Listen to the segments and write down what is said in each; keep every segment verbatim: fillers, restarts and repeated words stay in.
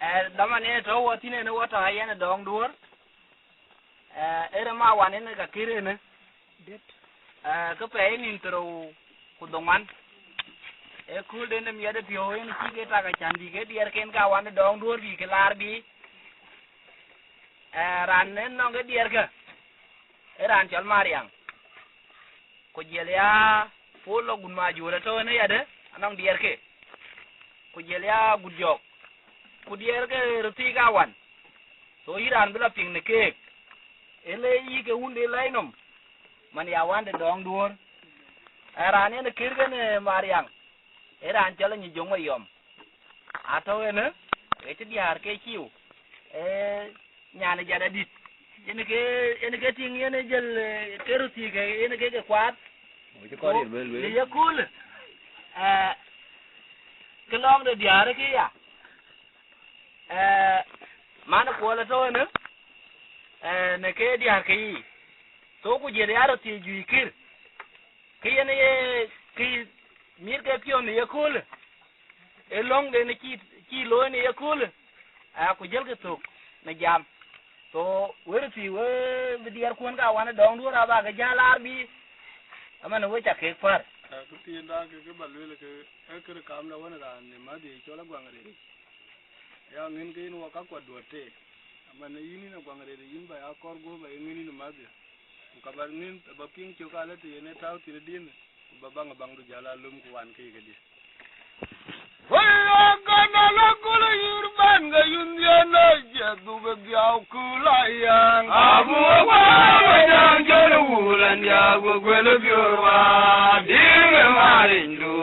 Ë, dhaman ë tɔ̈u wɔ thïn ënë wɔ tɔ̈ yen ë dɔŋ duɔ̈ɔ̈r. Ë, ë rem a wan ënë ka kër ënë. Ë, ke pɛɛi nïn thiërrou ku dhoŋuan. Ë kööl den ë miɛt ë piɔ̈u ënë cï ke tak acän bï ke diɛɛrken ka wan ë dɔŋ duɔ̈ɔ̈r bï ke laar bï. Ë, raan ë nɔŋ ke diɛɛrkë, ë raan cɔl Mariaŋ. Ku jiël ya Pol lɔ Gun Majuɔl ë tɔ̈u ënë yadë, anɔŋ diɛɛrke. Ku jiël ya Gut Jɔk. Ku diɛɛrke röt thiik a wan. So yïn raan bï lɔ piŋ në keek. Ëlë yï ke wun de lɛc nɔm, man ya wan de dɔŋ duɔ̈ɔ̈r. Ë raan yen ë kër kënë Mariaŋ, ë raan cɔl Anyi Joŋ Mayɔm. Atɔ̈u ënë, ke cï diäär ke ciu. Ë nyan ë jat adït. Yen ke, yen ke tïŋ yen ë jël, ë, ke röt thiik, ë, yen ke ke kuaath. Ku cï kɔn yen bɛ̈n lueel. Në ye kööl, ë, ke lɔŋ de diäär ke ya. Ë, man kuɔl ë tɔ̈u ënë, ë, në ke diäär ke yiic. So ku jiël ya röt thiik juëc kër. Kë yen ye, kë mït ke piɔ̈u në ye köölë, ë lɔ̈ŋden cï, cï looi në ye köölë, aa, ku jëlkï thök në jam. So, wër thii, we bï diɛɛrkuɔn ka wan ë dɔŋ duɔ̈ɔ̈r aba ke jäl laar bï, aman we ca kek pär. Ë, kë thiinda ke, ke ba lueel ke, ee kërë kam da wën raan në madhi cɔl Aguaŋ Rëëc. Ya ŋiɛ̈n ke yïn wɔ ka kuat duɔ̈t tëë. Aman yïn, yïn Aguaŋ Rëëc, yïn ba ya kɔɔr guɔ̈p ba ye ŋiɛ̈n yïn ë madhi. Ku ka ba ŋiɛ̈n ba piŋ cök alë të yen ë tääu thïn ë din, ku ba baŋ ë baŋdu jäl a löm ku wan ke ye kedhie. Wëi ɣɔ̈k kɛn ala gul yïr bɛ̈n ke yun dhiën ë jɛ dhuk ë dhiau kul ayaŋ. Abu ë guaar ba jaŋ jɔl ë wul andiak ku guel ë biöör wa diŋ ë marinydu.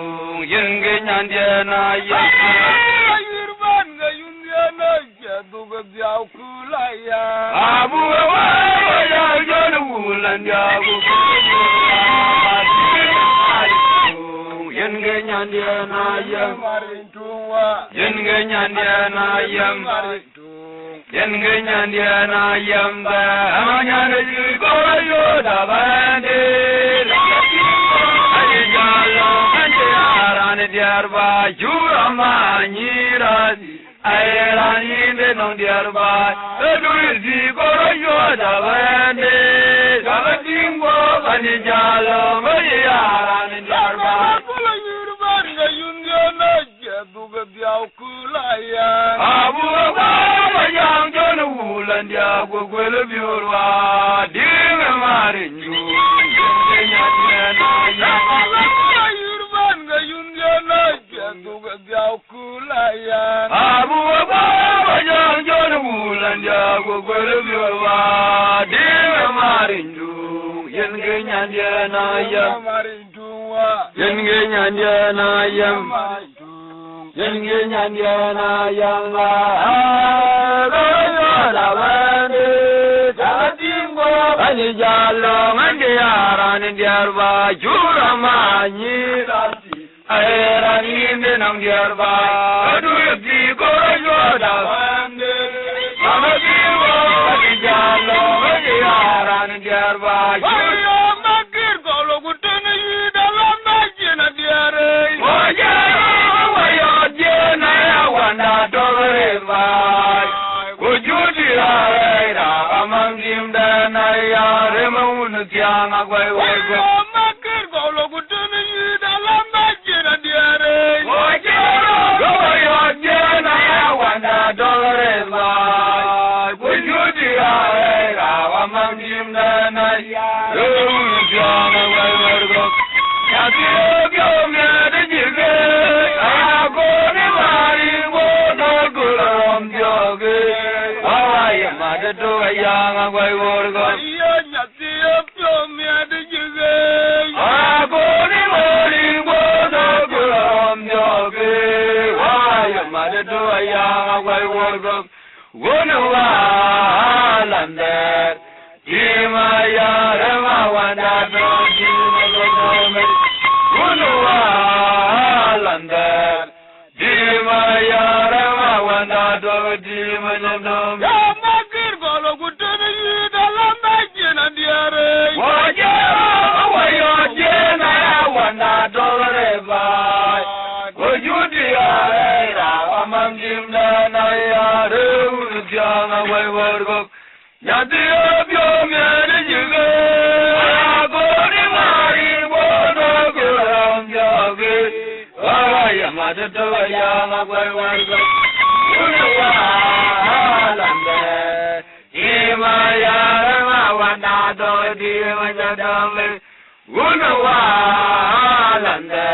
Yen ke nyandiɛn a yɛn. Yïr bɛ̈n ke yun dhiën ë jɛ dhuk ë dhiau kul ayaŋ. Abu ë guaar ba jaŋ jɔl ë wul andiak ku guel ë biöör wa diŋ ë marinydu. Yen ke nyandiɛn a yɛn. Yen ke nyandiɛn a yɛn. Yen ke nyandiɛn a yɛn bɛ, ama nyan de jui kɔrɔ yo da bɛn de. Ani jalo, ani aran diar ba, jura ma nyira. Ai ran yin de nong diar ba, edu zi kɔrɔ yo da bɛn de. Kaba tingo, ani jalo, ani aran diar ba. Kula yur ban ga yun yo na. Jɛ dhuk ë dhiau kul ayaŋ. Abu ë guaar ba jaŋ jɔn ë wul andiak ku guel ë biöör wa diŋ ë marinydu. Yen ke nyandiɛn a yɛn. Yïr bɛ̈n ke yun dhiën ë jɛ dhuk ë dhiau kul ayaŋ. Abu ë guaar ba jaŋ jɔn ë wul andiak ku guel ë biöör wa diŋ ë marinydu. Yen ke nyandiɛn a yɛn. Yen ke nyandiɛn a yɛn. Yen ke nyandiɛn a yɛn la. Aa, la, la, la, la, la, la, la, ani jalo, ani aran diar ba, jura ma nyi la. Ai ran yin de nang diar ba, adu di koro yo da. Mama di wo, ani jalo, ani aran diar ba. Ayo, makir kolo kutene yi da la ma jina diare. Wa ya, wa ya jina ya wanda dogre ba. Ku judi ya ra amang dim da na ya re ma un tiang a gwai wo. Ayo, makir kolo kutene yi da la ma jina diare. Wa ya, wa ya jina ya wanda dogre ba. Ku judi ya ra amang dim da na ya. Wun wa lander, dima yare ma wanda to dima lo dome. Wun wa lander, dima yare ma wanda to dima lo dome. Ya makir kolo kutene yi da la ma jina diare. Wa jero wa yo jina ya wanda to re ba. Ko judi ya ra wa mangim da na ya. Tɔ̈ ya ŋa guɛ̈r wär guɛ̈r. Wun ë wä lande. Tim ayär ma wanda dɔ tim jadame. Wun ë wä lande.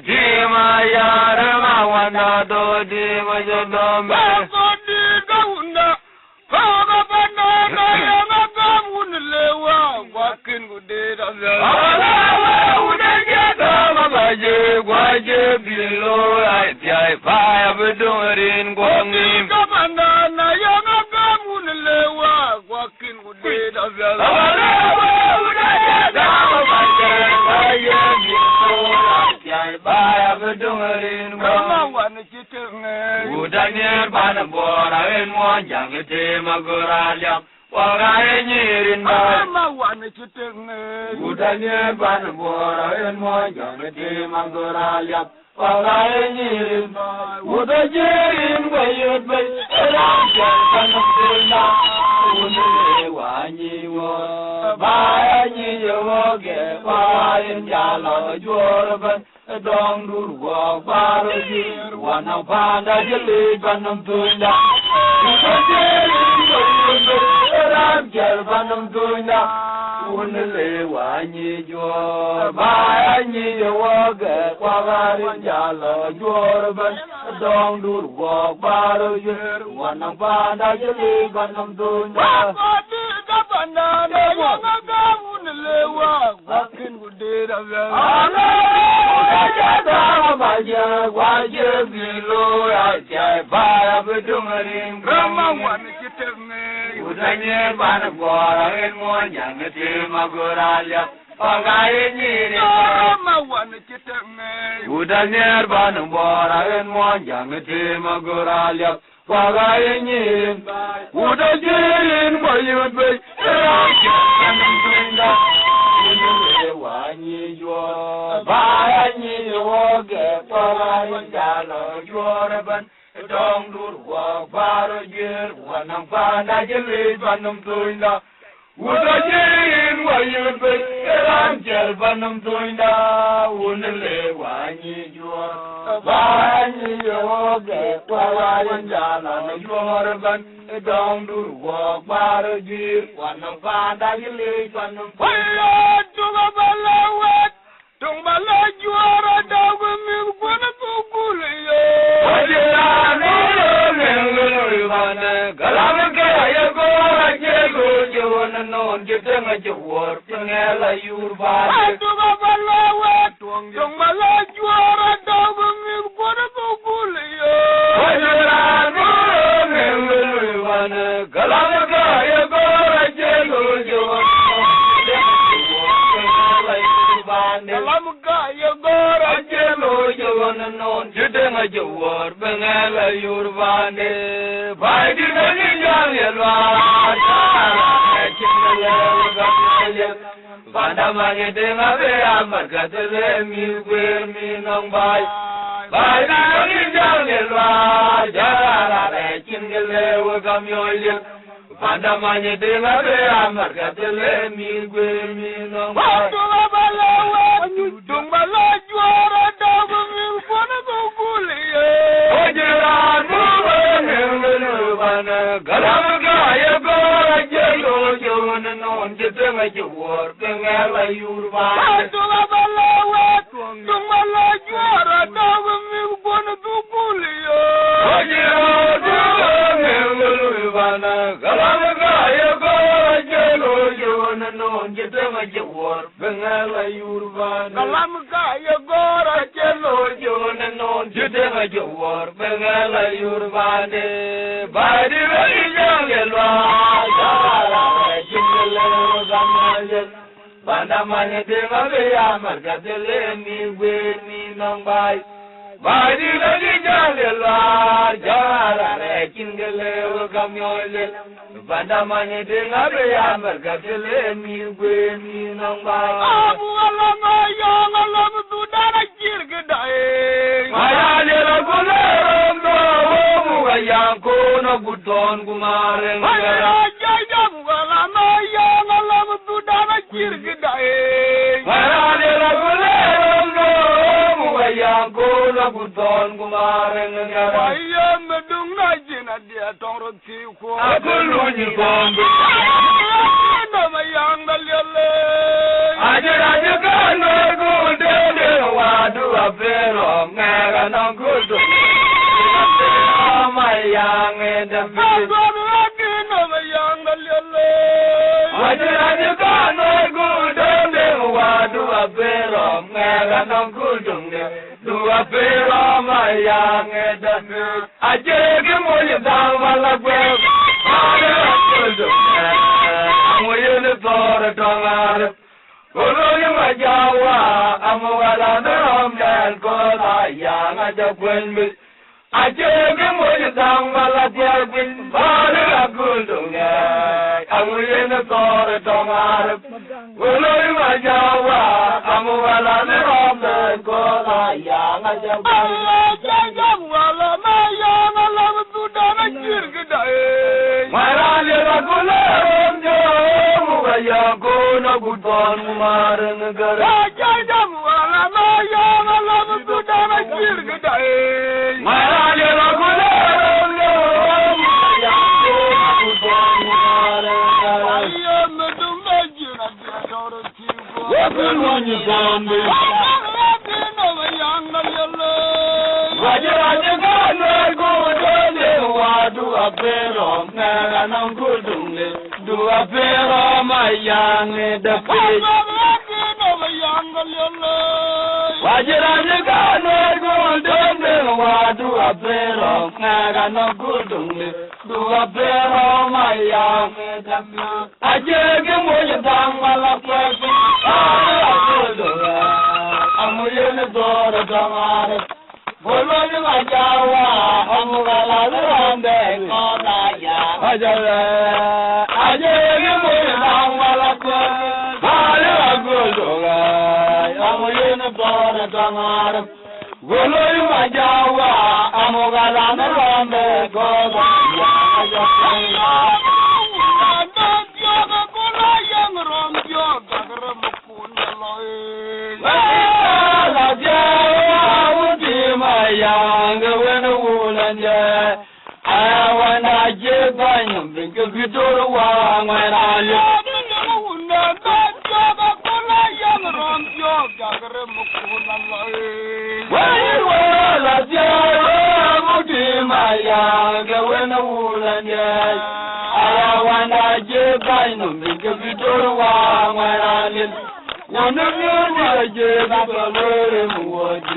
Tim ayär ma wanda dɔ tim jadame. Kɔn dït ka wunda. Kɔɔr abändɛ̈n ayäŋ agam wun ë lewa, guakin ku dït aviɛl. Awala wun ë jadame ba je, gua je bilo ai tiai, ba ya bi döŋ rin guɔ ŋim. Kɔɔr abändɛ̈n ayäŋ agam wun ë lewa, guakin ku dït aviɛl. Awala wun ë jadame ba je, gua je bilo ai tiai, ba ya bi döŋ rin guɔ ŋim. Wut anyiɛɛr pan Bor, aɣen muɔnyjäŋ ë tim agör aliap, wak aye nyirin bä. Ama wan cï tëŋ ŋeec. Wut anyiɛɛr pan Bor, aɣen muɔnyjäŋ ë tim agör aliap, wak aye nyirin bä. Wut ajiëërin guɔ yöt bei, ë raan cɛl pan nɔm thöl na. Wun ë le wa nyic wɔ, ba ya nyic ë wɔ gɛ, wak aye jal lɔ juöör ëbɛ̈n. Dɔŋ dur guɔ guar jiir, wanɔŋ panda jëli banɔm thunyda. Wut ajiir, ran jël banɔm thunyda. Wun le wa nyi juɔr, ba ya nyi ye wɔ gɛ, kwa garin jalo juɔr ban. Dɔŋ dur guɔ guar jiir, wanɔŋ panda jëli banɔm thunyda. Wa kɔdi ka panda na yɔŋ agam wun le wa. Wakin ku dït aviɛl. Ala, ku da jɛ dɔɔr ba jɛ, wa jɛ bi looi a jɛ, ba ya bi döŋ rin. Rama wan cï tëŋ ŋeec. Ku da nyiɛɛr ban Bor, aɣen muɔnyjäŋ ë tim agör aliap, wak aye nyirin. Rama wan cï tëŋ ŋeec. Ku da nyiɛɛr ban Bor, aɣen muɔnyjäŋ ë tim agör aliap. Wak aye nyirin, wut ajiir rin guɔ yöt bei, ë raan cɛl banɔm thunyda. Wun le wa nyi juɔr, ba ya nyi ye wɔ gɛ, wak aye jalo juɔr ëbɛ̈n. Dɔŋ dur guɔ guar jiir, wanɔŋ panda jëli banɔm thunyda. Wut ajiir rin guɔ yöt bei, ë raan cɛl banɔm thunyda, wun le wa nyi juɔr. Ba nyi ye wɔ gɛ, wa wa yen jal an juɔr ëbɛ̈n, ë dɔŋ dur guɔ guar jiir, wanɔŋ panda jëli banɔm thunyda. Wala tuŋ abä la wɛt, tuŋ bä la juɔr adau ke mïth kuën thukul ye. Wajira nuru nengulu ibane, galam ke aye gor aje lo je won non je teng aje wor, pengel ayur ba. Atu bä la wet, tuŋ bä la juɔr adau ke mïth kuën thukul ye. Wajira nuru nengulu ibane, galam ke aye gor aje lo je won non je teng aje wor, pengel ayur bande. Galam ka ye gor aje lo je won non, je deng aje wor, bengel ayur bande. Bai di na ni jang ye lwa, jara, e chin le ga ye. Panda ma ye deng abe amar ka tele mi gwer mi nong bai. Bai di na ni jang ye lwa, jara, e chin le ga mi ye. Panda many ding abe amar ka tele mi gwe mi nong. Wa tu ba la wa nyu dung ba la juara da bu mi kona bu guli ye. Ojira du ba ne ngene ban galam ka ye gora je lo jo ne non je te ma je wor ke ngela yur ba. Wa tu ba la wa dung ba la juara da bu mi kona bu guli ye. Ojira du ba ne ngene ban galam ka ye gora je lo jo ne non je te ma je wor ke ngela yur ba. Galam ka ye gora je lo jo ne non je te ma je wor ke ngela yur ba ne. Ba di ba di jang ye lwa ja la je le ga ma ye. Panda many ding abe amar ka tele mi gwer mi nong bai. Bai di la di jale lwa jara re kin gele wo kam yole. Panda many ding abe amar ka tele mi gwer mi nong bai. Abu ala ma ya ala bu dara jir gidai. Ma ya le la gule rom do wo bu ga yang ko na guton gumare. Ma ya ya ya bu ala ma ya ala bu dara Cïr kë daai. Wala de la ku le rom do, mu wa yang ko la ku ton ku maren ngara. Wa yem duŋ na jin a dia tong ro ti ku. A ku lu ni bombi. No ma yang da liele. Aje aje ka no ku de de wa du a pero ngara no ku du. Ma yang da bi. No ma yang da liele. Wajirani kano gudonde wadu apero, ngera non gudunde, du apero ma yang edame. Ajege moye dang wala gwe, mare gudunde. Amoye ne tore tongare. Olori majawa, amogala ne romden koda yang aja kwenbi. Acie ke moc dhaŋ bala diɛɛr piny, bäärë akul duŋ ŋɛɛc, aŋu yen ë thɔɔr ë tɔŋ arëp. Wëloi ma jɔ wa, aŋu wala në rɔm bɛ kɔɔr aya ŋa jɔ bäny. Jam wala ma yɔn alam thudan acir këdai. Ŋuan raan liep akul ë röm jɔ, mu ba yɔn kun agut thɔn ŋu marin gär. Jam wala ma yɔn alam thudan acir këdai. Du apero ma yang de piny. Wajirani ka nɔɔr ku döŋ döŋ wa du apero, ŋɛk anɔŋ ku döŋ de, du apero ma yang de piny. Acie ke moc daŋ wala kuɛth, amu yen dhɔɔr dɔŋare. Boloni ma jawa, amu gala lirande kona ya. Ajala, ajala mo na wala ko. Bale agol doga, amu yen bore dangar. Boloni ma jawa, amu gala lirande kona ya. Ajala. Wënë miɔ̈c wä Jesu bä luɔ̈ɔ̈r ë muɔ̈ɔ̈c.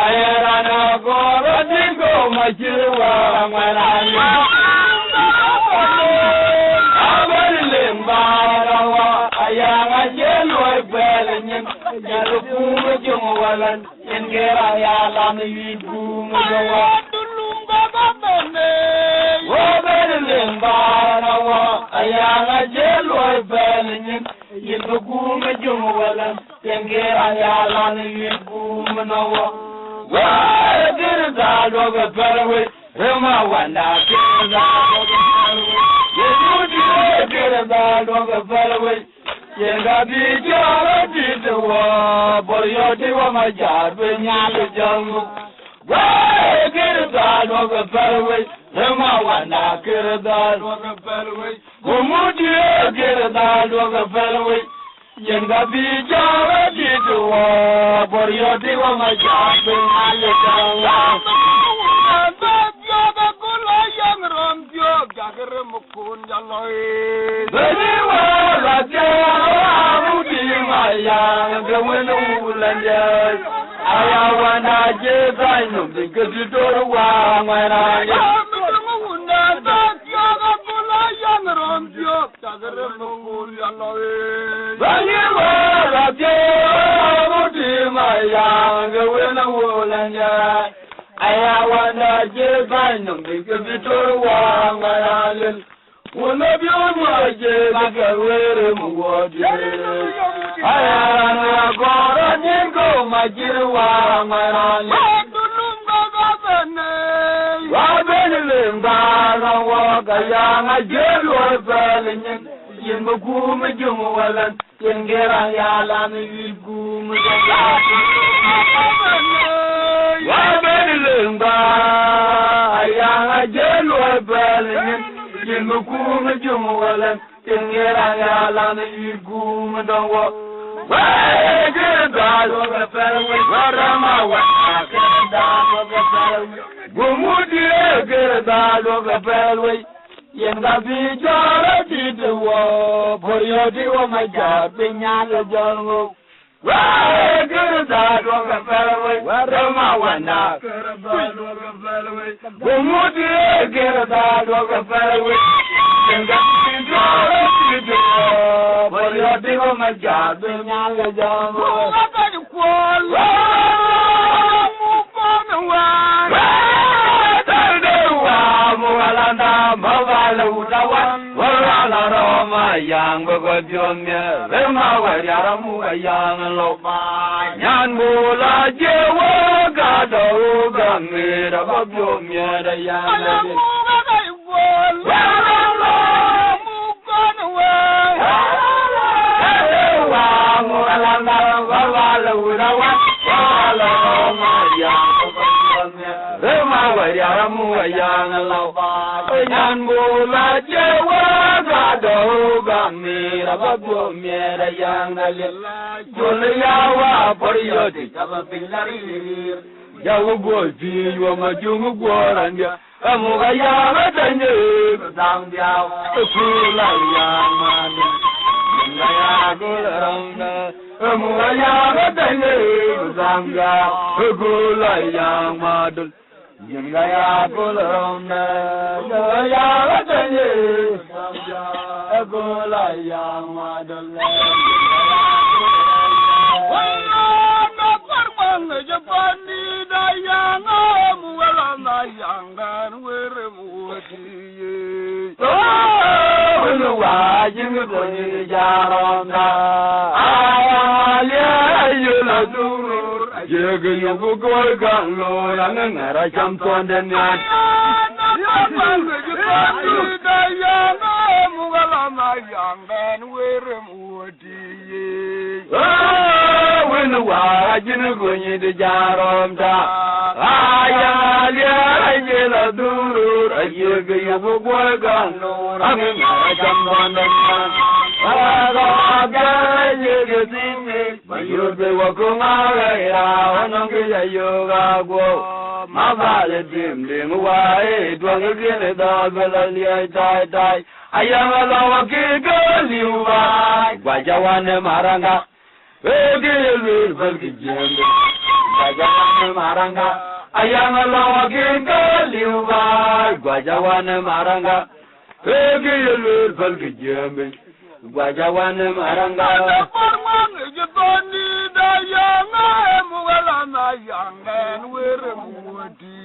Ayɛn raan agɔ̈ɔ̈r rɔt dït, go macïr wä ŋuɛ̈n raan. Abɛ̈n leŋ bä raan wä, ayaŋ acie luɔi bɛ̈ɛ̈l nyin. Jal kum ë jöŋ wälän, yen ke raan ya lam ë yuic kum ë jöŋ wä. Wä bɛ̈n leŋ bä raan wä, ayaŋ acie luɔi bɛ̈ɛ̈l nyin. Yïn bï guum ë jöŋ wälä, tiɛŋkï raan ya lan ë yuic guum ënɔɔnë. Wëë kërë dhal duɔ̈kë pɛ̈l wei, rem awanda kërë dhal duɔ̈kë pɛ̈l wei. Yecu dït kërë dhal duɔ̈kë pɛ̈l wei. Yen ka bï jɔɔk ë dït wɔ, bɔ̈ yɔ̈ɔ̈t dï wɔ ma jat bï nyal ë jɔŋ. Wëë kërë dhal duɔ̈kë pɛ̈l wei, rem awanda kërë dhal duɔ̈kë pɛ̈l wei. Ku mut ye kërë dhal duɔ̈kë pɛ̈l wei, yen ka bï jɔɔk ë dït wɔ, bɔ̈ yɔ̈ɔ̈t dï wɔ ma jat bï nyal ë jɔŋ. Beni wala ke amu di ma ya ke wen u la ya. Aya wanda je dai no bi ke di dor wa ma na ya. Beni wala ke amu di ma ya ke wen u la ya. Aya wanda je dai no bi ke di dor wa ma na ya. Wun ë biööt wä Jesu ke wëër ë muɔ̈ɔ̈t. Aya raan agɔ̈ɔ̈r anyin kɔ̈u macïn wä ŋuɛ̈n raan. Wä bɛ̈n leŋ bä raan wä, ka yaŋ acie luɔi pɛ̈l nyin. Yen bï kuum ë jöŋ wälän, yen gëraŋ ya lan ë wïc kuum ë jöŋ. Wa bɛ̈n lëŋ bä, ayaŋ ajël luɔi pɛl nyin, yen bï kuum ë jöŋ wälän, yen gëraŋ ya lan ë wïc kuum ë dɔŋ wɔ. Wa ë gër dhal wɔ ke pɛl wec, wa rɛm a wa kë dhal wɔ ke pɛl wec. Gumudi ë gër dhal wɔ ke pɛl wec. Yen ka bï jɔ̈ɔ̈r adït wɔ, pɔ̈riɔ̈ɔ̈t wɔ ma jɔt piny nyan ë jɔl ŋö. Wee kërë dhal duɔ̈k ë pɛl wei, wee rem awanda. Gumudi ë kërë dhal duɔ̈k ë pɛl wei. Yen ka bï jɔ̈ɔ̈r adït wɔ, pɔ̈riɔ̈ɔ̈t wɔ ma jɔt piny nyan ë jɔl ŋö. Kuɔl. Wee muk kɔn wään. Wee tëde wä muk alanda ma bä lë wut awan. Wala roma yang bä bä biom ye. Rema wä yara muk a yang lo. Nyan bula je wä ka do ga mi da bä biom ye da yang. Jol ya wa por yodi, taba piny la rir. Jau gol pi yuɔm a juŋ guɔr andia. Amuka yaŋ atɛnyde ku dham dhiau, ku la yaŋ madol. Amuka yaŋ atɛnyde ku dham dhiau, ku la yaŋ madol. Amuka yaŋ atɛnyde ku dham dhiau, ku la yaŋ madol. Yinga ya gol romde, amuka yaŋ atɛnyde ku dham dhiau, ku la yaŋ madol. Wala da parman je pani da yaŋ, amuka la na yaŋ gan were mu. Wën wä jiŋ kony jaarɔmda, aya liɛɛr yöl adhurur, aciëk yök gɔl gaŋ looi, aŋë ŋɛr acam thuɔnden nhial. Wën wä jiŋ kony de jaarɔmda, aya liɛɛr yöl adhurur, aciëk yök gɔl gaŋ looi, aŋë ŋɛr acam thuɔnden nhial. Aya gɔl gaŋ aciëk thiin. Ba yöt bei waköŋ arɛɛc raau, anɔŋ kë ya yöök aguɔ. Ma bal ë tim liŋ wä ë duɔ̈k ë kën ë dhɔ̈l bï lɔ liɛc tai tai. Ayaŋ alɔ wakïn ke liu baai, guac awan ë maraŋa. Ee kë ye lueel bäl kë jiëëm bei, guac awan ë maraŋa. Ayaŋ alɔ wakïn ke liu baai, guac awan ë maraŋa. Ee kë ye lueel bäl kë jiëëm bei, guac awan ë maraŋa. Ada kuɔr ŋuan ë jë thɔn dïït ayaŋ, ee muk alam ayaŋ, ɛn wër ë muk wä tïïc.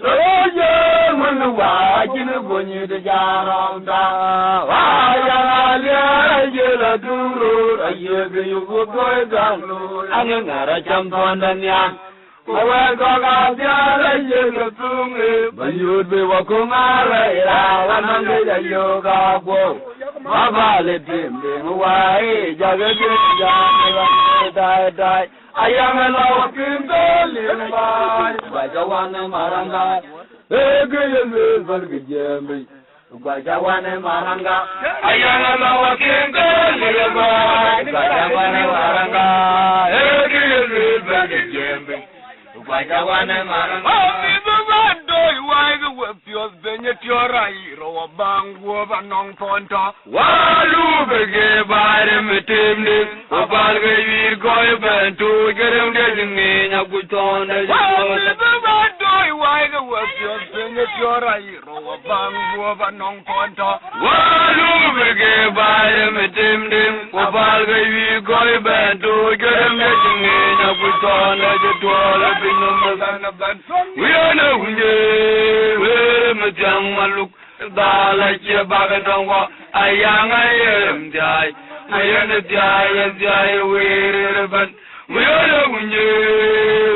Ee ye ŋun wä acïn gony de jaarɔmda, wä ayaŋ aliɛɛr aye la tuŋ röör, aye kë yök wä thoi gam, aŋë ŋär acam thɔn de nhial. Ku wɛ̈ɛ̈t kɔ̈k adhial aye ke thuŋ, ee ba yöt bei waköŋ arɛɛc raau, anɔŋ kë ya yöök aguɔ. Ma bal ë tim liŋ wä ë jak ë tim jam ë la tai tai. Ayaŋ ë la wakïn ke liŋ baai, guac awan ë maraŋa. Ee kë ye lueel bäl kë jiëëm bei, guac awan ë maraŋa. Ayaŋ ë la wakïn ke liŋ baai, guac awan ë maraŋa. Ee kë ye lueel bäl kë jiëëm bei, guac awan ë maraŋa. Wä mïth bä doi wai ke we piɔ̈th beny ë tiɔ̈ɔ̈r ayï rou abaŋ guöp anɔŋ thɔn tɔ. Wä lupë ke baai rem ë temde, ku pal ke yuiir kɔc bɛ̈n tooc ke rem de cï ŋeeny akuc thɔn de cï thɔn. Wä mïth bä doi wai ke we piɔ̈th beny ë tiɔ̈ɔ̈r ayï rou abaŋ guöp anɔŋ thɔn tɔ. Wä lupë ke baai rem ë temde, ku pal ke yuiir kɔc bɛ̈n tooc ke rem de cï ŋeeny akuc thɔn de cï tuɔɔl ë piny nɔm ëbɛ̈n ëbɛ̈n. Wiɛ̈n ë wunje, wëër ë mithiäŋ maluk, dhal acie bak ë dɔŋ wɔ, ayaŋ aye rem thiai, ayen ë thiai, ë thiai ë wëër ë rem ëbɛ̈n. Wiɛ̈n ë wunje,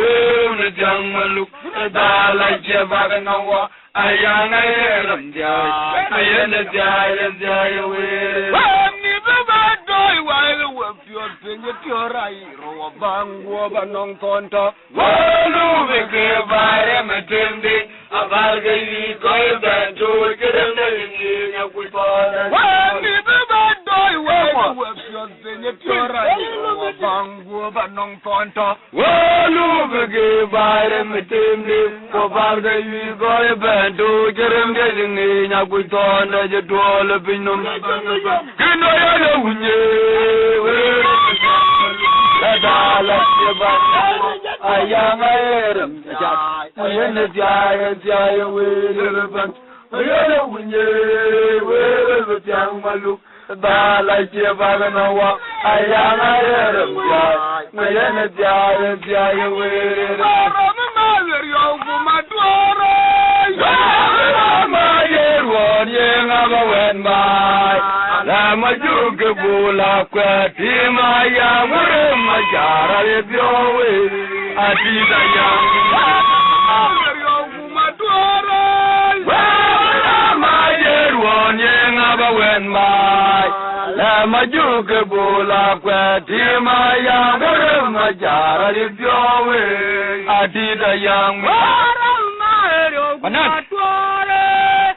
wëër ë mithiäŋ maluk, Dal acie bak nɔm wɔ, ayaŋ aye rem thiai, ayen ë thiai, ë thiai ë wëër. Wëë mïth bä dɔɔi wai, wëë piɔ̈ɔ̈th piny ë piɔ̈ɔ̈r rai, rou abäŋ guɔ̈p anɔŋ thɔn tɔ̈. Wëë lupë ke baai rem ë temdï, abal ke yï kɔc bɛ̈n tooc, ke rem de ŋic akuc thɔn. Wëë mïth bä dɔɔi wai, wëë piɔ̈ɔ̈th piny ë piɔ̈ɔ̈r rai, rou abäŋ guɔ̈p anɔŋ thɔn tɔ̈. Wëë lupë ke baai rem ë temdï, ku bal ke yï gɔ̈i bɛ̈n tooc, ke rem de ŋic akuc thɔn de cï tuɔɔl ë piny nɔm. Kën ë yɛn ë wun ye, wëë, la dal acie bak, ayaŋ aye rem thiai, ayen ë thiai, ë thiai ë wëër ë bɛ̈n. Ë yɛn ë wun ye, wëë, ë thiaŋ maluk. Dal acie bak nɔm wɔ, ayaŋ aye rem thiai, ŋa yen ë thiai, ë thiai ë wëër. Rem ë määth riɔu ku ma tuɔɔr ë. Rem ë määth ye ruɔɔn, ye ŋa bä wɛ̈n baai? Lɛ̈m ajuk ke bul akuɛ̈t, tim ayaŋ, rem acar aye piɔ̈u wëë, atit ayaŋ. Rem ë määth riɔu ku ma tuɔɔr ë. Wëë, rem ë määth ye ruɔɔn, ye ŋa bä wɛ̈n baai? Lɛ̈m ajuk ke bul akuɛ̈t, tim ayaŋ, rem acar aye piɔ̈u wëë, atit ayaŋ. Wëë, rem ë määth riɔu ku ma tuɔɔr ë.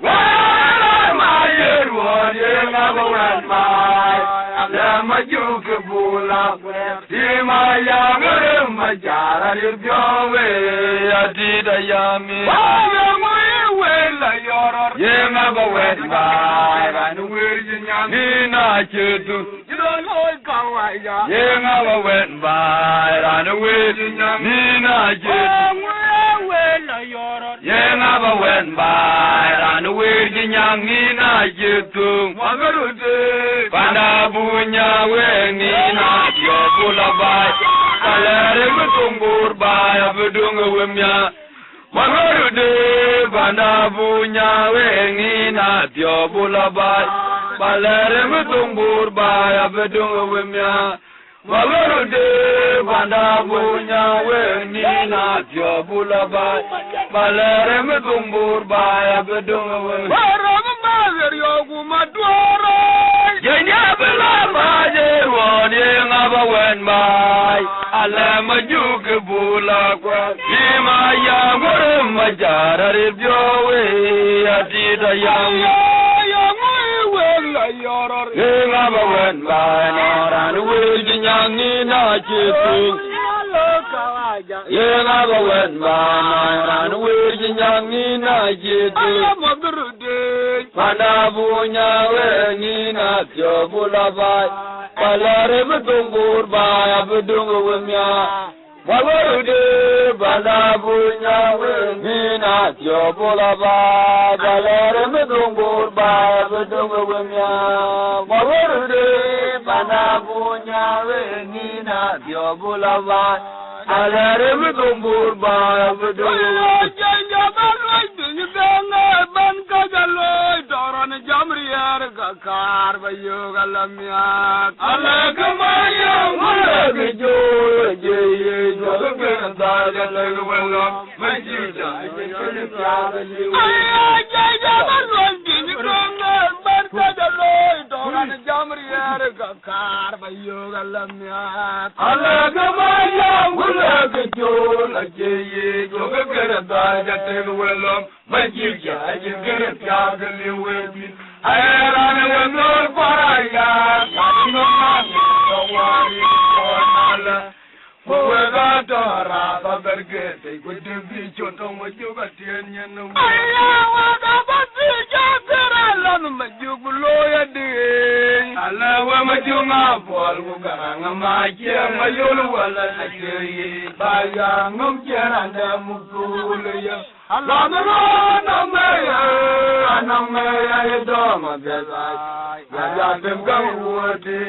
Wëë, rem ë määth ye ruɔɔn, ye ŋa bä wɛ̈n baai? Lɛ̈m ajuk ke bul akuɛ̈t, tim ayaŋ, rem acar aye piɔ̈u wëë, atit ayaŋ. Wëë, ye ŋö ye wël la yɔ̈rɔ̈r? Ye ŋa bä wɛ̈n baai? Raan ë wëër cï nyaŋ, nïn acï thuk. Cï rɔt looi kawaja. Ye ŋa bä wɛ̈n baai? Raan ë wëër cï nyaŋ, nïn acï thuk. Ye ŋö ye wël la yɔ̈rɔ̈r? Ye ŋa bä wɛ̈n baai? Raan ë wëër cï nyaŋ, nïn acï thuk. Wagärutde. Panda Bunya wëë, nïn athiɔ̈k bul abaai. Alɛ̈r ë mïthuŋ bur baai, abï döŋ ë wëmia. Wagärutde, panda Bunya wëë, nïn athiɔ̈k bul abaai. Ba lɛ̈r ë mïthuŋ bur baai, abï döŋ ë wëmia. Wagärutde, panda Bunya wëë, nïn athiɔ̈k bul abaai. Ba lɛ̈r ë mïthuŋ bur baai, abï döŋ ë wëmia. Wëë rem ë määth riɔu ku ma tuɔɔr ë. Jɛn ya bï la määth ye ruɔɔn, ye ŋa bä wɛ̈n baai? Alɛ̈m ajuk ke bul akuɛ̈t, tim ayaŋ, rem acar aye piɔ̈u wëë, atit ayaŋ. Ye ŋö ye wël la yɔ̈rɔ̈r? Ye ŋa bä wɛ̈n baai? Nɔn raan ë wëër cï nyaŋ, nïn acï thuk. Ye ŋa bä wɛ̈n baai? Nɔn raan ë wëër cï nyaŋ, nïn acï thuk. Panda Bunya wëë, nïn athiɔ̈k bul abaai. Ba lɛ̈r ë mïthuŋ bur baai, abï döŋ ë wëmia. Wagärutde, panda Bunya wëë, nïn athiɔ̈k bul abaai. Ba lɛ̈r ë mïthuŋ bur baai, abï döŋ ë wëmia. Wagärutde, panda Bunya wëë, nïn athiɔ̈k bul abaai. Alɛ̈r ë mïthuŋ bur baai, abï döŋ ë wëmia. Jɛn jam aluɔi piny dhëŋ ë bɛ̈n, ka jɔ looi tɔ̈ rɔn jam riɛɛr, ka kaar bä yök ala miäk. Ala ke ma yam wulë ke jol, je ye jɔl ke dhal, ja lek wël lɔ, ma cï ja, je ke piath liu. Aya, ja, ja, ma luɔl piny kɔŋ ë bɛ̈n, ka jɔ looi tɔ̈ rɔn jam riɛɛr, ka kaar bä yök ala miäk. Ala ke ma yam wulë ke jol, acie ye jɔl ke dhal, ja lek wël lɔ. Majik ya, aye gere piath ke liu wek piny. Aye raan ë we nhöör kuar aya, ka cï nɔm man ë tɔ wari kɔn alë. Ku wek atɔ rath abɛ̈r ke tei, ku dïm bï cot tɔŋ we jök atiën nyin ë wek. Aya, wek abä bï jɔ thïr alɔn Majik, ku looi adï. Alë we Majök ŋa puɔl, ku Garaŋ ë ma ciëŋ, Mayol wala na cie yic, ba ya ŋöm cië raan dɛ̈ muk tuul ë ye. Alɔn rɔn nɔm ë ya, nɔm ë ya ye dɔm apiɛth ai. Ya ya tem käŋ wuöt ti.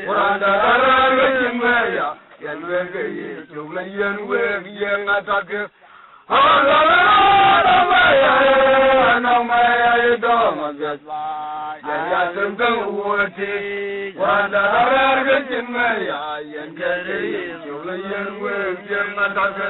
Ku raan dɛ̈ raan raan we cïn ë ya, yɛn wek ë ye cök la yɛn wek ye ŋa tak ke. Alɔn rɔn nɔm ë ya, nɔm ë ya ye dɔm apiɛth. Ya ya tem käŋ wuöt ti. Ku raan dɛ̈ raan raan we cïn ë ya, yɛn kë ye cök la yɛn wek ye ŋa tak ke.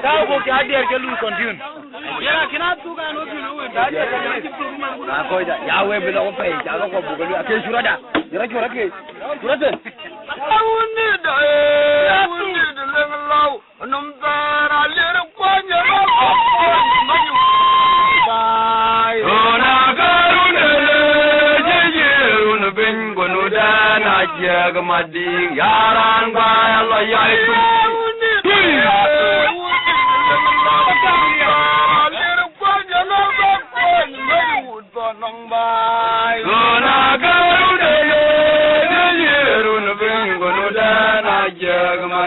Tau ku ca diɛɛr ke lui continue. Na kɔc da, ya we bi lɔ ku pɛi, ca ke kɔ buk ke lui, ake curada. Jira cura ke. Cura ten. Awuni da, awuni da leng lau. Num thar alir kuany, aba kuany manyu. Bai. Ona karun ele, jijirun piny, gonu dana jiag mading, yaran bai ala yai. Tui. Zona garu de ye, de ye run bin gonu dana jegma.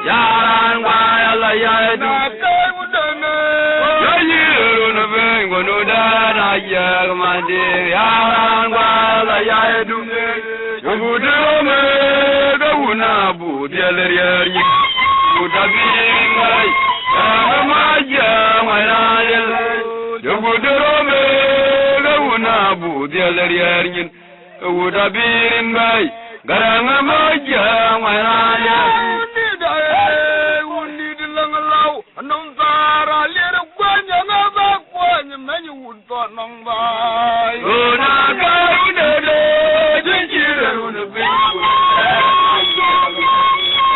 Yaran gwa yala yaidu. De ye run bin gonu dana jegma de. Yaran gwa yala yaidu. Yogudu me ga wuna bu diel rier ni. Uda bi ngai. Ga ma ja ma yel. Yogudu me ga wuna bu diel rier ni. Wuda birin bai, garang ma ja ŋuan ranya. Wundi da, wundi di lang lau, num thar alir kuany, ŋa ba kuany, meny wut thon nong bai. Wuda ka wuda de, jinjir wun bin.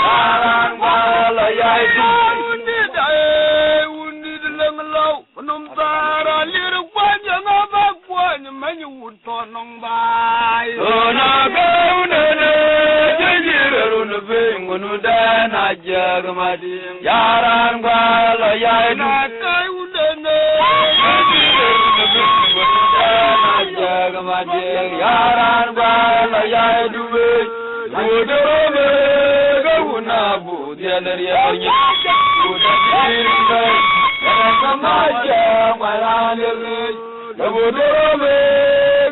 Aran bala yai di. Wundi da, wundi di lang lau. Num thar alir kuany, ŋa ba kuany, meny wut thon nong bai. Ona ka unene, jijir run piny, unu dana jag madi. Yaran gwa la yai du. Na ka unene, jijir run piny, unu dana jag madi. Yaran gwa la yai du we. Wudu me, ga wuna bu diel rier ni. Wuda birin bai, garang ma ja ŋuan ranya. Wudu me,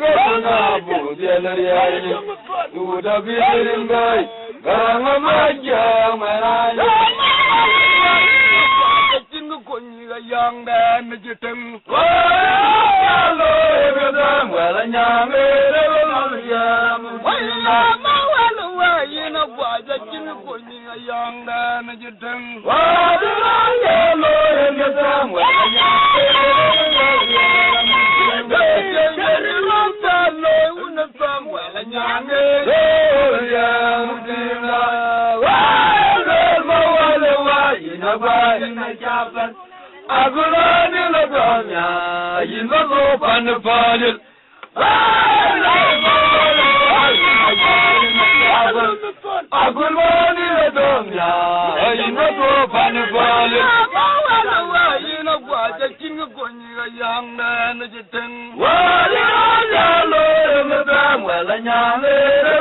ga wuna bu diel rier ni. Wuda birin bai, garang ma ja ŋuan ranya. Cin kony ga yang den ji teng. Wai, ya lo, e ga dam, wala nyang, e, e, e, e, ya, mu, wai, ya, ma, wala, wai, ina gwa ja cin kony ga yang den ji teng. Wai, ya lo, e ga dam, wala nyang, e, e, e, e, e, ya, mu, wai, ya, ya, ya, lo, una dam, wala nyang, e, e, ya, mu, di, la, wai, lo, ma, wala, wai, ina gwa, ina japan. Agulani la donya, yin la do pan palil. Agulani la donya, yin la do pan palil. Yin agwa ja cin kony ga yang den ji teng. Wali la lo me bam wala nyang le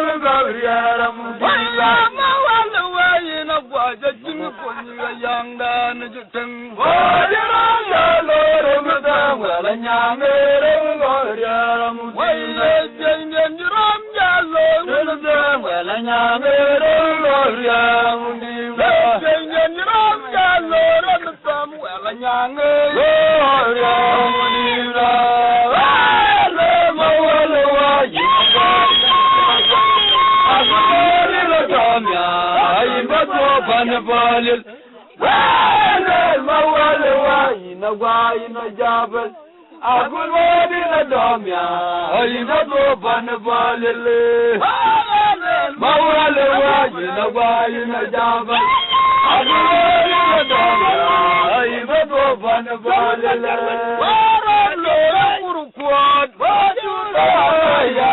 me ba riara mu. Wala ma wala wa yin agwa ja cin kony ga yang den ji teng. Wai, ye ram ja lo, ram dam, wala nyang, ram lo, ram dam. Wai, ye jeng den ji ram ja lo, ram dam, wala nyang, ram lo, ram dam. Ye jeng den ji ram ja lo, ram dam, wala nyang, lo, ram dam. Wala ma wala wa, ye. Asukari la tamya, ai ba to pan palil. Wele, ma wele wa, ina gwa, ina jabel. Akul wadi na domya, ina to pan balele. Ma wele wa, ina gwa, ina jabel. Akul wadi na domya, ina to pan balele. Wara lo ra kuru kuat, wajula ya,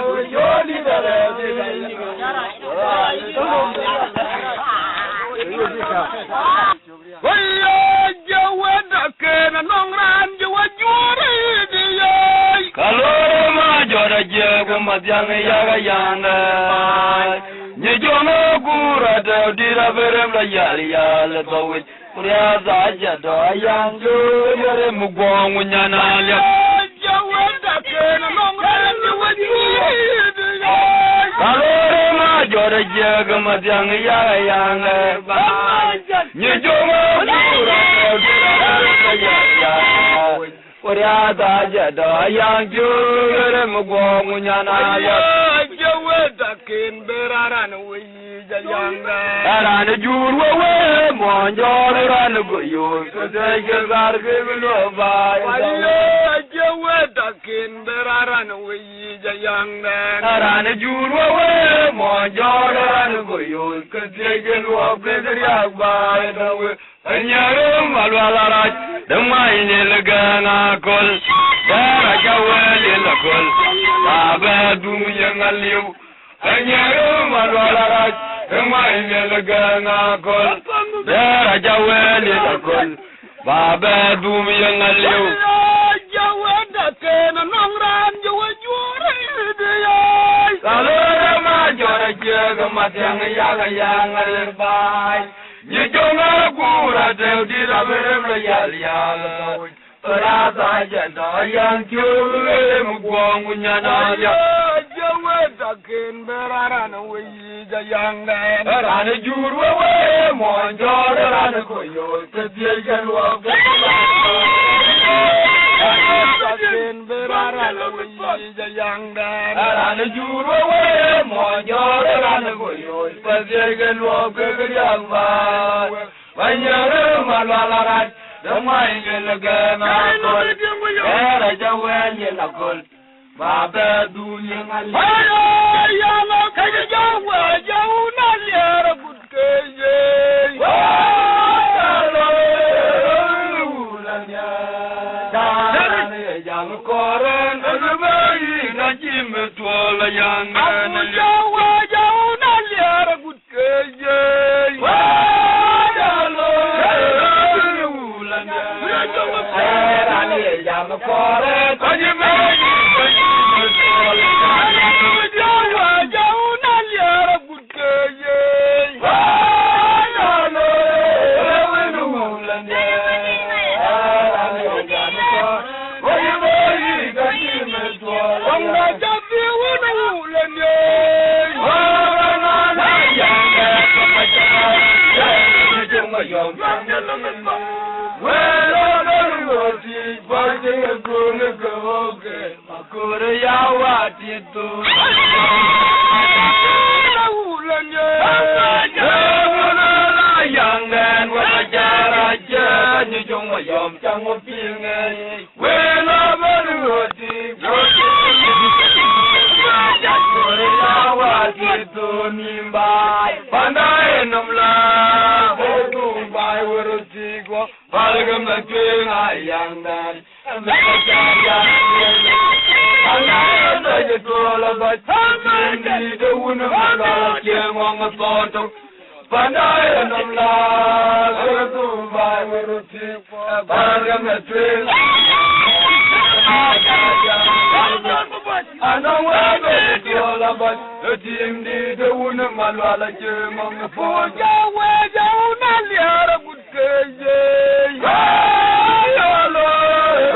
wajoli dare. Wai, Mathiaŋ yak ayaŋ ë baai. Nyi jɔŋ ë guur atɛ̈u dït abï rem lɔ yal yal ë thou wic. Ku riath acä tɔ ayaŋ cööt ë rem guɔ̈ɔ̈ŋ ku nyan aliäp. Ka lɔ rem ajɔt ajiëk ë Mathiaŋ yak ayaŋ ë baai. Nyi jɔŋ ë guur atɛ̈u dït abï rem lɔ yal yal. Ku riath acä tɔ ayaŋ cööt ë rem guɔ̈ɔ̈ŋ ku nyan aliäp. Acie wëët aken bï raan raan wëi yic ayaŋ dɛ̈ɛ̈n. Raan ë juur wëwë muɔny jɔ̈ɔ̈r raan ë go yööc, ku thiëckë gär ke bï luɔk baai. Acie wëët aken bï raan raan wëi yic ayaŋ dɛ̈ɛ̈n. Raan ë juur wëwë muɔny jɔ̈ɔ̈r raan ë go yööc, ku thiëckë luɔk ke bï riäk baai dɛ̈ɛ̈n wëë. Anyarë Malual arac, de ŋuany lil gɛ̈ɛ̈ŋ aköl, dɛ̈ɛ̈r acä wël lil aköl, ba bɛ dhum yeŋ aliu. Anyarë Malual arac, de ŋuany lil gɛ̈ɛ̈ŋ aköl, dɛ̈ɛ̈r acä wël lil aköl, ba bɛ dhum yeŋ aliu. Ka lɔ rem ajɔt ajiëk ë Mathiaŋ yak ayaŋ ë baai. Nyi jɔŋ ë guur atɛ̈u dït abï rem lɔ yal yal. Ku riath acä tɔ ayaŋ cööt ë rem guɔ̈ɔ̈ŋ ku nyan aliäp. Acie wëët aken bï raan raan wëi yic ayaŋ dɛ̈ɛ̈n. Raan ë juur wëwë muɔny jɔ̈ɔ̈r raan ë go yööc, ku thiëckë luɔk ke bï riäk baai. Acie wëët aken bï raan raan wëi yic ayaŋ dɛ̈ɛ̈n. Raan ë juur wëwë muɔny jɔ̈ɔ̈r raan ë go yööc, ku thiëckë luɔk ke bï riäk baai. Anyarë Malual arac, de ŋuany lil gɛ̈ɛ̈ŋ aköl, dɛ̈ɛ̈r acä wël lil aköl, ba bɛ dhum yeŋ aliu. Wala yala ka jɔ wä jɔ na liɛr agut ke ye. Wala lo la nya. Dani jam kɔrɛn, ëlë bɛ yï na cï mi tuɔl ayaŋ. Agut jɔ wä jɔ na liɛr agut Wël abɛ̈n ɣöt tik, ɣöt tik. Kɔɔr ya wäär tik thöönim baai. Panda ë nɔm la, ë dhum baai wër ɣöt tik wɔ. Pal ke mɛ tueŋ ayaŋdan. Panda ë dhɔc ë tuɔɔl ë dhɔc. Dït ë wun ë malɔl cie ŋɔŋ ë thɔɔr tök. Panda ë nɔm la, ë dhum baai wër ɣöt tik. Pal ke mɛ tueŋ. Anɔŋ wek bɛ tuɔɔl abɔc, ë tim dït ë wun ë malual acie ŋɔŋ ë puɔ̈u. Ja wek ja wun aliɛɛr agut ke ye. Alo,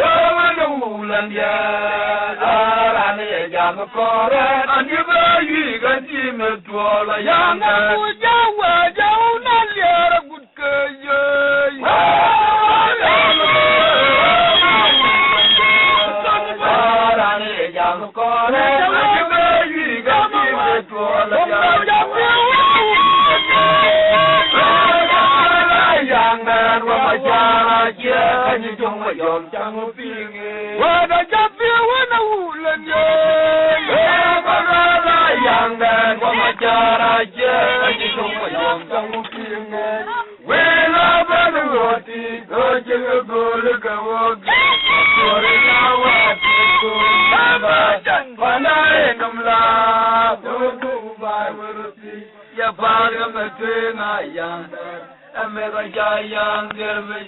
ë wun ë wul andiɛɛr. Aran ye jam kɔɔr, ë andi bɛ yuik ë tim ë tuɔɔl ayaŋ. Ku ja wek ja wun aliɛɛr agut Wël abɛ̈n ɣöt tik, ɣöt cï ke göl ke wok. Kɔɔr ya wäär tik thöönim baai. Panda ë nɔm la, ë dhum baai wër ɣöt tik. Ya pal ke mɛ tueŋ ayaŋ. Ë meth aca yaŋ dhiël bei.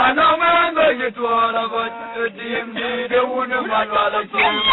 Anɔŋ ë dhɔc ë tuɔɔl abɔc, ë tim dït ë wun ë malual acie ŋɔŋ.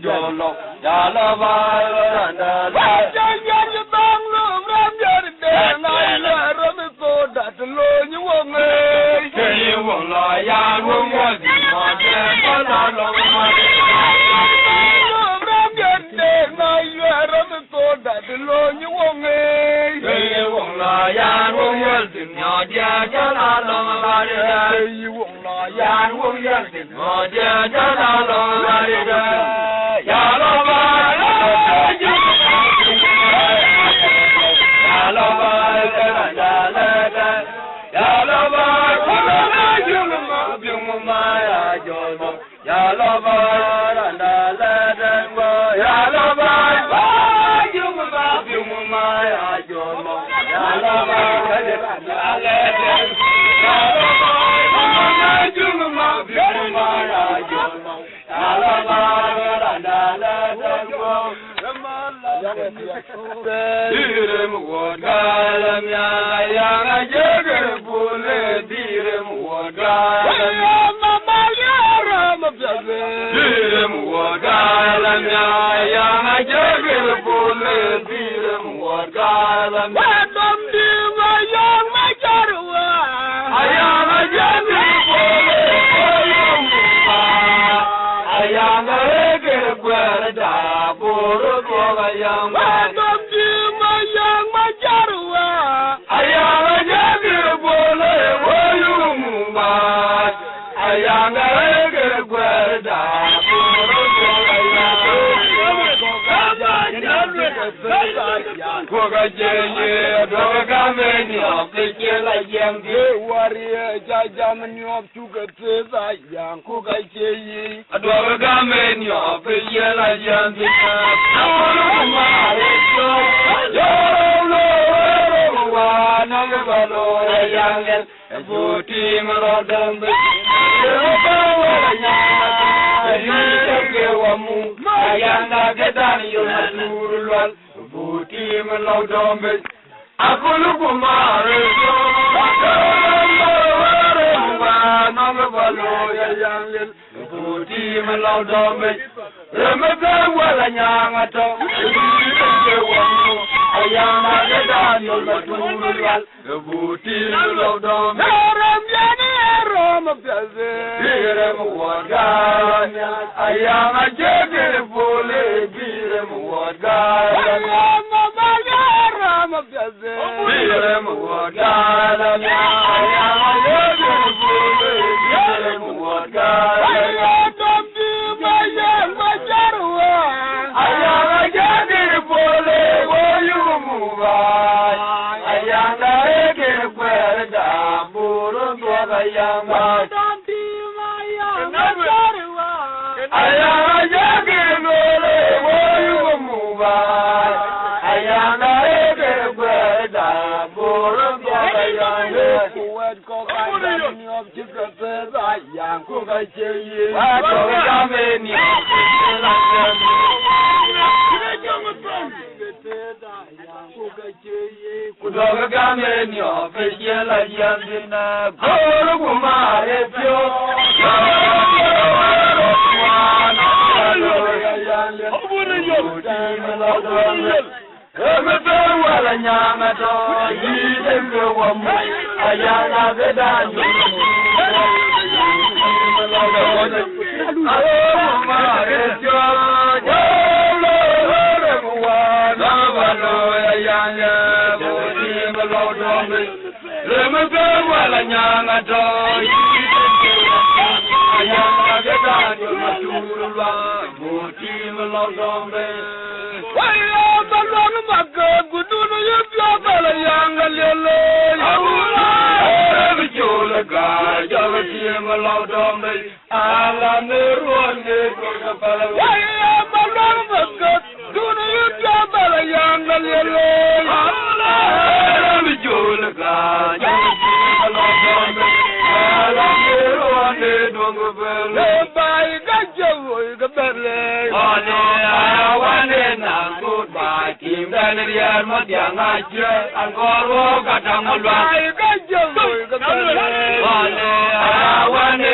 Jolo, ya la ba, randa la. Wa ja ya ni bang lu ram ya de na ya ram so dat lo ni wo nge. Ke yi wo la ya wo ya di ma de ba la lo ma de. Lu ram ya de na ya ram so dat lo ni wo nge. Ke yi wo la ya wo ya di ma de ba la lo ma de. Ke yi wo la ya wo ya di Direm wuɔt galam ya, yaŋ a jek bule, direm wuɔt galam ya. Direm wuɔt galam ya, yaŋ a jek bule, direm wuɔt galam ya. Wa dom di wa yaŋ ma jar wa. Ayaŋ a jek bule, wa yaŋ ma. Ayaŋ a jek kuɛɛr da bor kuɔk ayaŋ. Wa dom di wa yaŋ ma jar wa. Ayaŋ a jek bule, wa yaŋ ma. Ayaŋ a jek kuɛɛr da bor kuɔk ayaŋ. Kuɔk a jek ye, dɔk a gam e niɔp, ke ciel a jiɛm di. Ye wari e ja jam niɔp cuk e teth ayaŋ, ku ka cie yi. Aduɔk gam e niɔp, ke ciel a jiɛm di. Akulu ku maare cok, jɔrɔ lo, wa na ke ba lo, ayaŋ lel. Butim lɔ dɔm bi. Yɛn ba wala nyaŋ. Yɛn ke wa mu. Ayanda ke dan yo na tur lual. Butim lɔ dɔm bi. Akulu ku maare yo. Ba nɔŋ ba lo ya yang lel. Butim lɔ dɔm bi. Rem ke wala nyaŋ atɔ. Yɛn ke wa mu. Ayanda ke dan yo na tur lual. Butim lɔ dɔm. Ram yani ram piaze. Birem wuɔt galam ya. Ayang a jek pole birem wuɔt galam ya. Ram ya ram piaze. Birem wuɔt galam ya. Ayang a jek pole birem wuɔt galam ya. Dom di ma yang ma jarwa. Ayang a jek pole wo yumu ba. Ayanda e ke kuɛɛr da buru duɔk ayaŋ ba. Ayanda e ke lore wo yumu ba. Ayanda e ke kuɛɛr da buru duɔk ayaŋ ba. Kuwɛt kɔk ayam niɔp ci ke teth ayaŋ ku ka cie yi. Wa duɔk ayam e niɔp ci ke la teth. Ku dɔk gam e niɔp e ciel a jiɛm thin a gor ku maar e piɔ̈u. Ëmë thëër wala nyaaŋ atɔ yï dëŋ ke wä mu. Ayana ke dan. Alo mama ke jɔ. Lo lo re mu wa na ba lo ya yan ya. Bo di me lo do me. Ëmë thëër wala nyaaŋ atɔ yï dëŋ ke wä mu. Ayana ke dan yo ma tur lwa. Bo di me lo do me. Waya ba luɔŋ makë, ku dun yï piɔ̈u bɛ̈l ayaŋ aliel. Awula, ë bï col ë gäi, jɔl ë tiëm ë lɔu dɔm bei. Ala në ruɔ̈n në duɔ̈k ë päl. Waya ba luɔŋ makë, dun yï piɔ̈u bɛ̈l ayaŋ aliel. Awula, ë bï col ë gäi, jɔl ë tiëm ë lɔu dɔm bei. Ala në ruɔ̈n në duɔ̈k ë päl. Ë baai ka cï woi ke bɛ̈n lei. Ɣɔn ë awan ë naŋ kut baai. Tim dan riɛɛr ma diaŋ acie, an kɔɔr wok ka taŋ ma luaŋ. Ai, ka jël loi ka bɛ̈n lei. Ɣɔn ë awan ë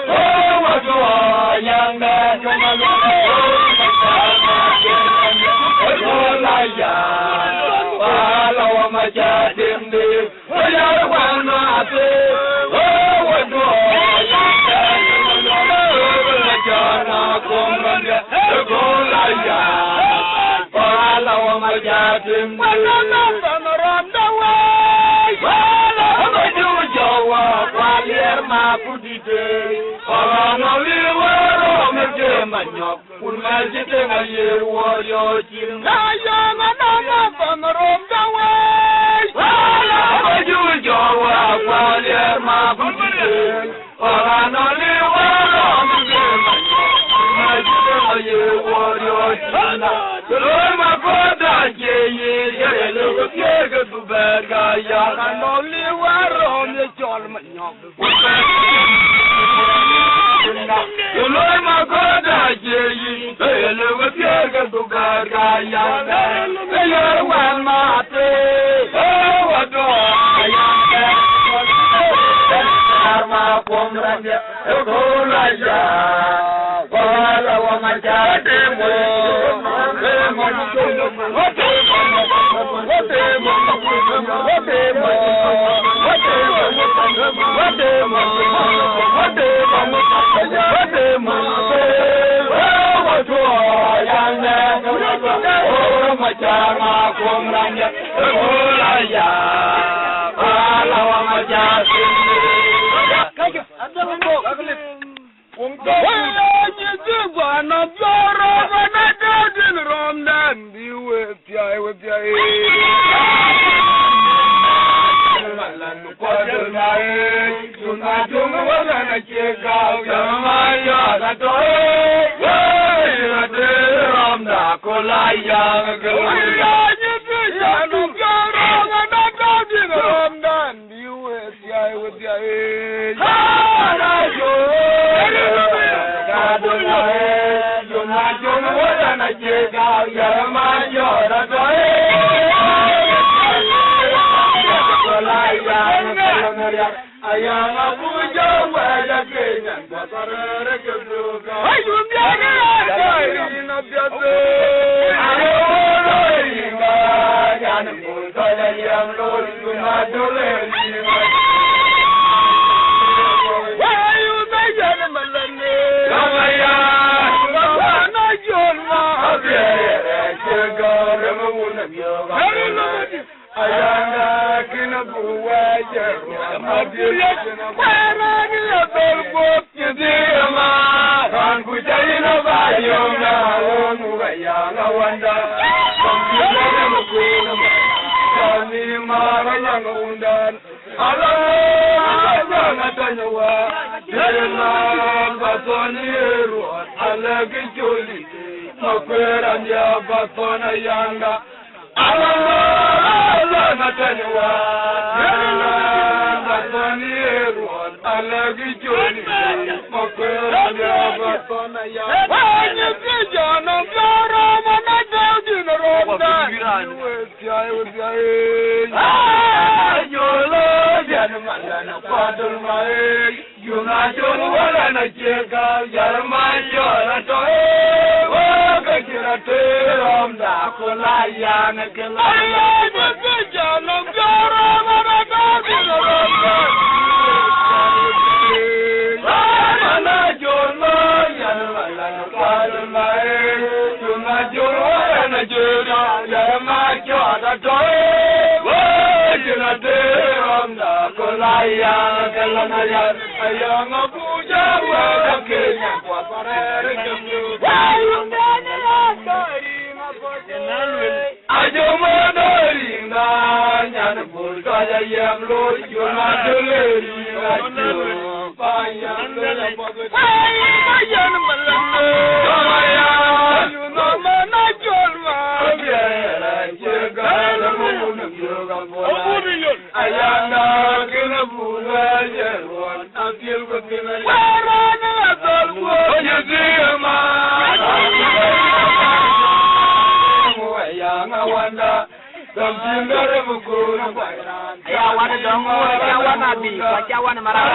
Aya wan dɔŋ, aya wan abi, ku aca wan maraka.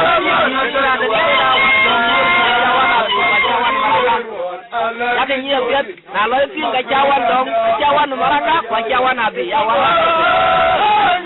Aya wan abi, ku aca wan maraka. Yak nyiɛɛr piɛth, na lɔ piŋ ka ca wan dɔŋ, aca wan maraka, ku aca wan abi, ya wan abi.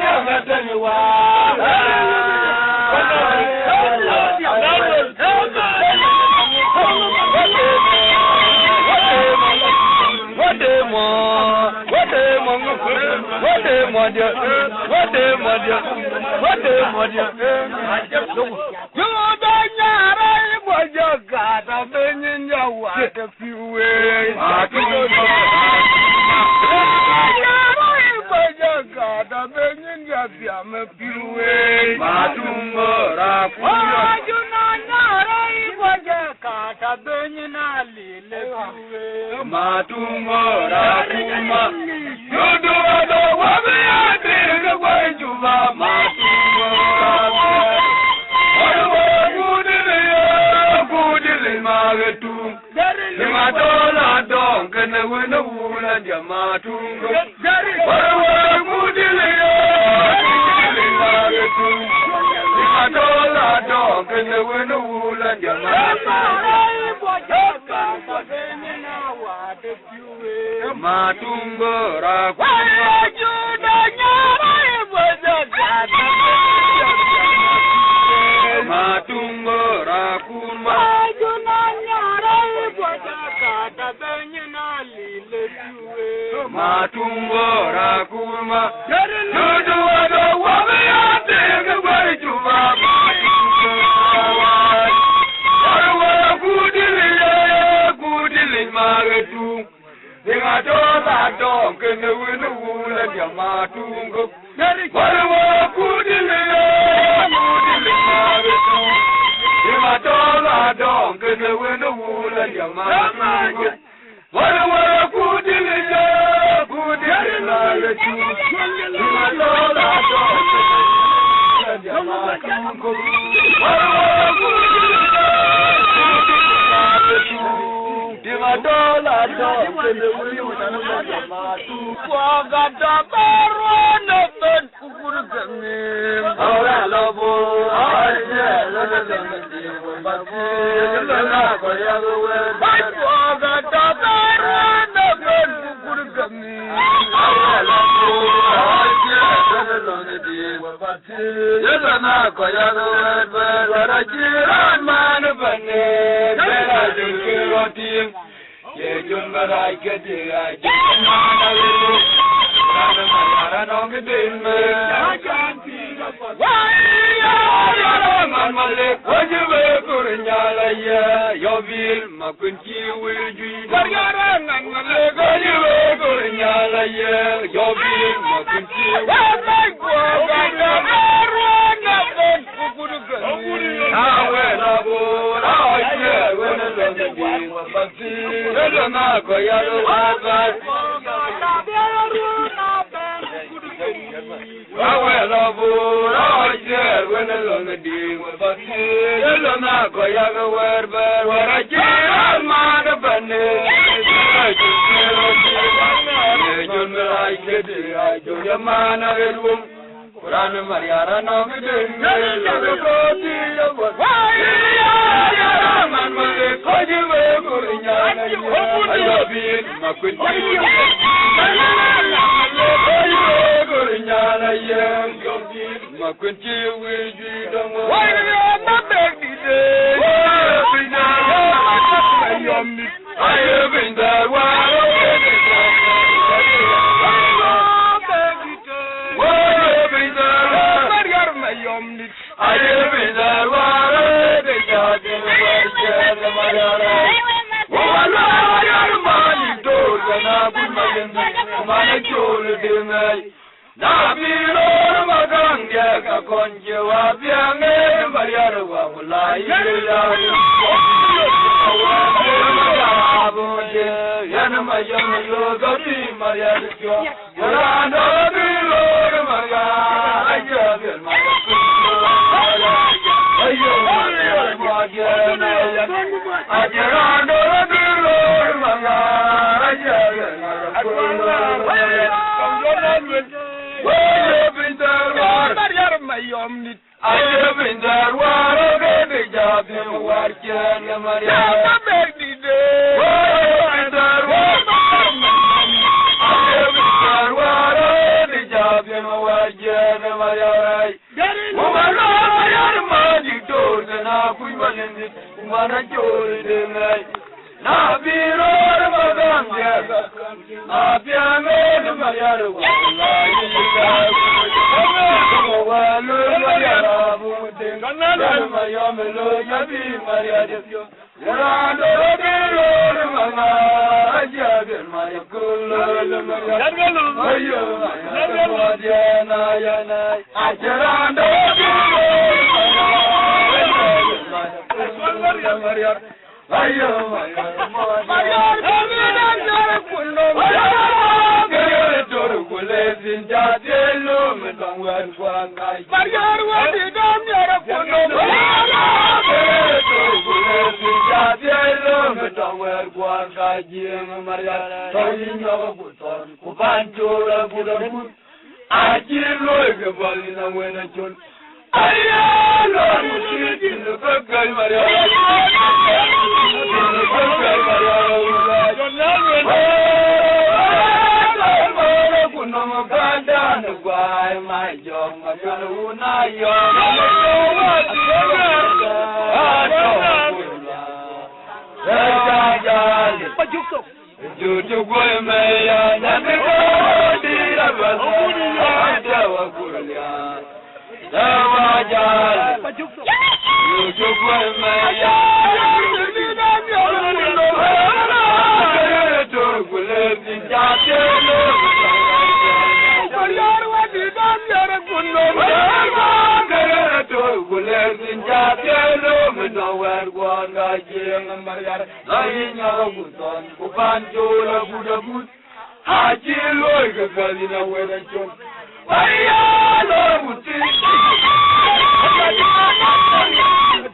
Yelana kɔc yak wɛ̈t bɛ̈ɛ̈r, wɛ̈t acï raan man ë bɛ̈n ë, bɛ̈n acï kë rɔt tïŋ. Ye jön bä rac kedhie rac, man aɣet wok, raan ë man yar anɔŋ këden mɛɛr. Wai, ya, ya, ya, man Malek, wä cï wek kor nyal aye, yɔ bil, ma kuën cï wël juëc. Wä ya, raan man Malek, wä cï wek kor nyal aye, yɔ bil, ma kuën cï wël. Wä bɛ̈ny kuɔ, bä dɛ, bä ruɔn na bɛ̈n. Kuran Maria rano gidin, gidin, gidin, gidin, gidin, man mare koji we kurinya, ayo bin ma kunji, koji we kurinya na ye, ma kunji we ji dong. Wai ya ma begi de, wai ya ma yom ni. Aye piny thɛɛr wäär, aye piny thɛɛr wäär, Mariar Mayom nït. Aye piny thɛɛr wäär, aye piny thɛɛr wäär, Mariar. Wo wa la Mariar ma ni to, kana kun ma yen, ma na chol de ngai. Na bï röör ma gäŋdiɛ̈, ka kɔn cï wäpiɛŋ ë Mariar wa ku la yï ya. Yɛn ma yɔm lo ka bï Mariar piɔ̈u. Raan dɔ̈ bï röör ma gäŋ, aye bï Mariar. Ayo, Mariar ma diɛn. Aye raan dɔ̈ bï röör ma gäŋ, aye bï Mariar. Wëë piny thɛɛr wäär. Mariar Mayom nït. Aye piny thɛɛr wäär, ke bï jɔ dhim wäär ciëën ke Mariar. Jɔ bɛ̈k dït de. Wëë piny thɛɛr wäär. Aye piny thɛɛr wäär, ke bï jɔ dhim wäär ciëën ke Mariar. Ku Mariar, Mariar ma diktor, ke na kuc bä lindït, ku man acol de ŋɛi. Na bï röör ma gäŋdiɛ̈, na piɛŋ ënë Mariar wa la yï la. Wa luel Mariar abun tïŋ, yɛn ma yɔm ë loc abï Mariar piɔ̈u. Raan dɔ̈ bï röör ma ŋa, ajiël ma yekul loc Mariar. Ayo, ma yekul diɛn na yɛn ai. Acie raan dɔ̈ bï röör ma ŋa, ajiël ma yekul loc Mariar. Ku pan col agut agut, acï luɔi ke bɔ̈ yïn awën acol. Aya, lɔr ku cï tïn ë bäk gäi Mariar. Tïn ë bäk gäi Mariar. Ku nɔm kanda në guai ma jɔŋ ma kën wun ayɔŋ. Ë ca jal. Jutu guoi me ya, nyan ke ko di ra ba sa, ata wa gulia. Da wa jal. Jutu guoi me ya. Tur kule tin ja te lo. Tur kule tin ja te lo, mi no wer guon ga jeng Mariar. Ai, nyɔk agut thɔn, ku pan col agut agut, acï luɔi ke päl yïn awën acol. Wai ya lɔ wuti.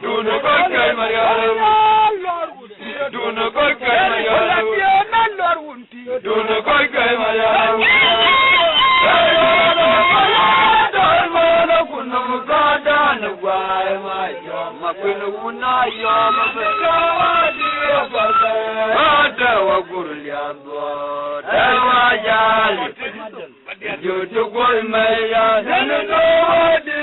Dun kɔc kɛ̈i Mariar. Dun kɔc kɛ̈i Mariar. Dun kɔc kɛ̈i Mariar. Dɔl mɔn ku nɔm kɔc dan guai ma. Yɔm akuën wun ayɔm abï. Ade wa gur lian duɔt, ade wa jal. Jutu guoi me ya, nene no wadi.